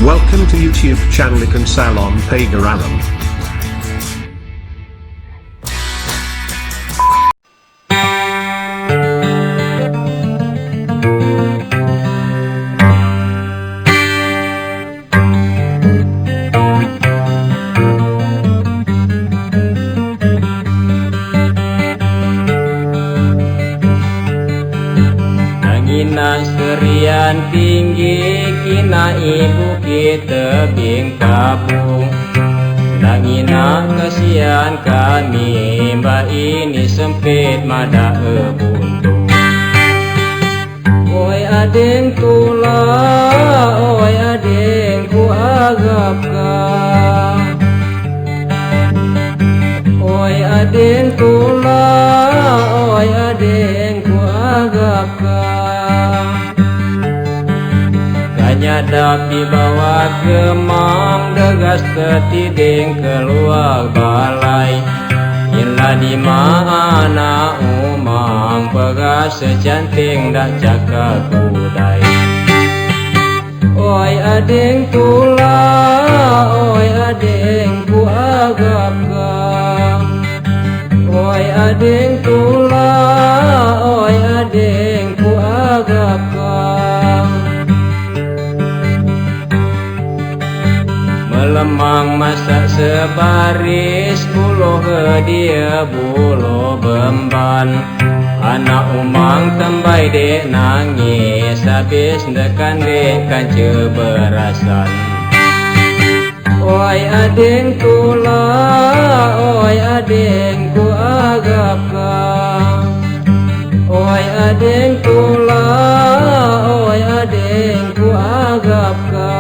Welcome to YouTube channel Ikan Salon Pagar Alam. Nangina serian tinggi kina ibu kita tebing kabung Nangina kasihan kami mbak ini sempit mada buntung Oi ading tula, oi ading ku agapkan Oi ading tula, oi ading ku agapkan Kanyadap di bawah gemang degas tetiding keluar balai Ila di mana umang pegas secanting dak cakap kudai Oi ading tula, oi ading ku agapkan Oi ading tula, oi ading ku agapkan Melemang masak sebaris buluh dia buluh bemban Anak umang tembai dek nangis habis dekan dek kanca berasan Oi ading tula, oi ading ku agapkan Oi ading tula, oi ading ku agapkan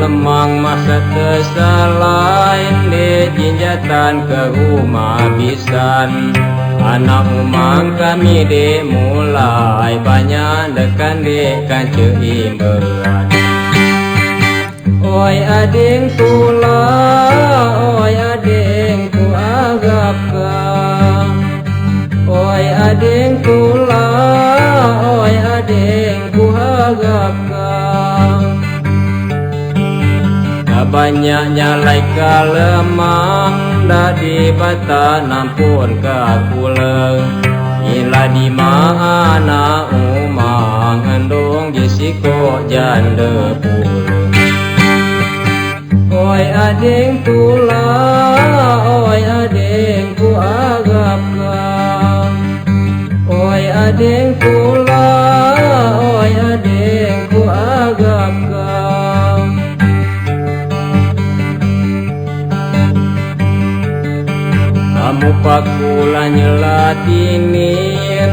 Lemang masa tersalain di jinjatan ke rumah bisan Anak umang kami di mulai banyak dekan di kanca imbean Oi ading tula, oi ading ku agapkan Oi ading tula, oi ading ku agapkan Banyak nyalai kalemang dah di bata nampun ke kula Ila di mana umang hendung jisiko janda pula Oi ading tula, oi ading ku agapkan Oi ading tula, oi ading ku agapkan Kamu paku nyelatini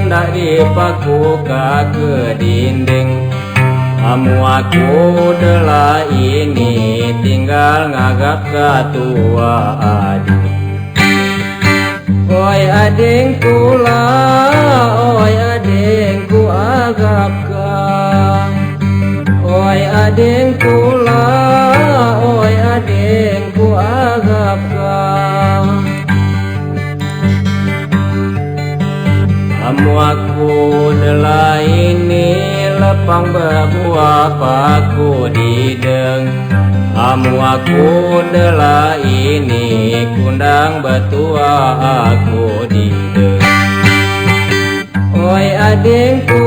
ndak dipaku ke dinding Kamu aku dela ini tinggal ngagap ke tua adik Oi ading tula, oi ading ku agapkan Oi ading tula, oi ading ku agapkan Kamu aku dela ini lepang berbuah paku dideng Kamu aku dela ini kundang betua aku dideng Oi ading tula.